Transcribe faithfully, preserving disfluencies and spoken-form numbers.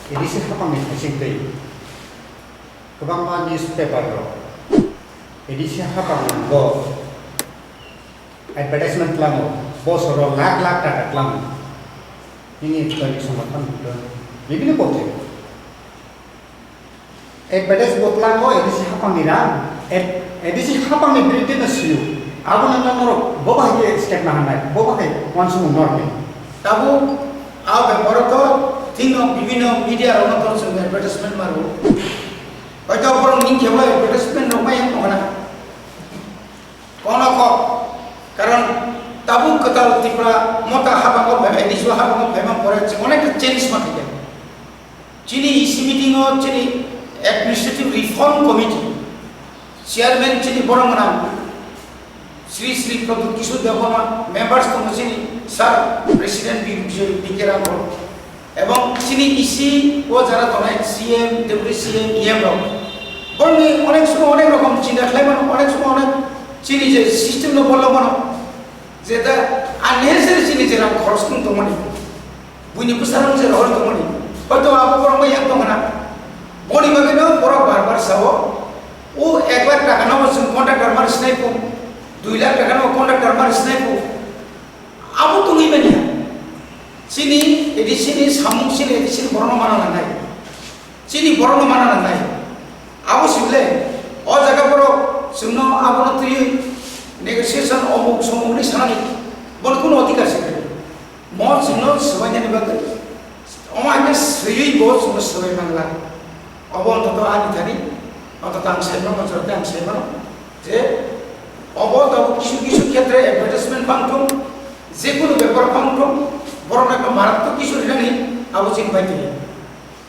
A D C hapangni thaising twi kwbangma newspaper rok A D C hapang bo advertisement klango, bosoro lakh lakh taka klango. Nini twi songrok phano bibini kothai. Advertise bo klango A D C hapangni rang, A D C hapangni biruddhe no sio. Abono norok bo bahai khe step na hanai, bo bahai uansukmung norokni. Tabuk a beparo to tino bibino media rokno to chwng advertisement maro. Hoito borok ning khe bo advertisement rok mai wng tongkha na. Kono kok, karon tabuk kwtal Tripura mota habango phaibai, A D C o habango phaima pore chwng onekta change ma khaikha. Chini E C meeting o chini Administrative Reform Committee chairman chini borok gwnang Sri Sri Pradyut Kishore Debbarma, members tongo chini sir President B K Rangkol, ebong chini E C o jara tongnai C M, Deputy C M, E M rok. Borokni onek somo onek rokom chinta khlai mano, onek somo onek chini je system no bollo mano, je da unnecessary chini je rang khoros khum tongmani, buini bwsarang je rohor tongmani, hoito abo borok bai yang tongna. Boni bagwi no borok bar bar sao, o ek lakh taka no chwng contractor mar sinai ko, dui lakh taka no contractor mar sinai ko. Abo tongwi manya. Chini A D C ni samung chini A D C ni borokno mana nangnai. Chini borokno mana nangnai. Abo sibole o jaga borok chwngno abono twiwi negotiation omuk somuk ni sanani bono kuno odhikar se kwrwi. Mo chwngno swbainani bagwi omo hai khe swiwi bo chwngno swbai mangla. Obo ontoto ani thani, ontoto ang sai mano, joto ang sai mano. Je obo tabuk kisu kisu khetre advertisement bang thung, je kunu bepar bang thung, borok no ekta maratwk kisu rinani abo chini bai twi.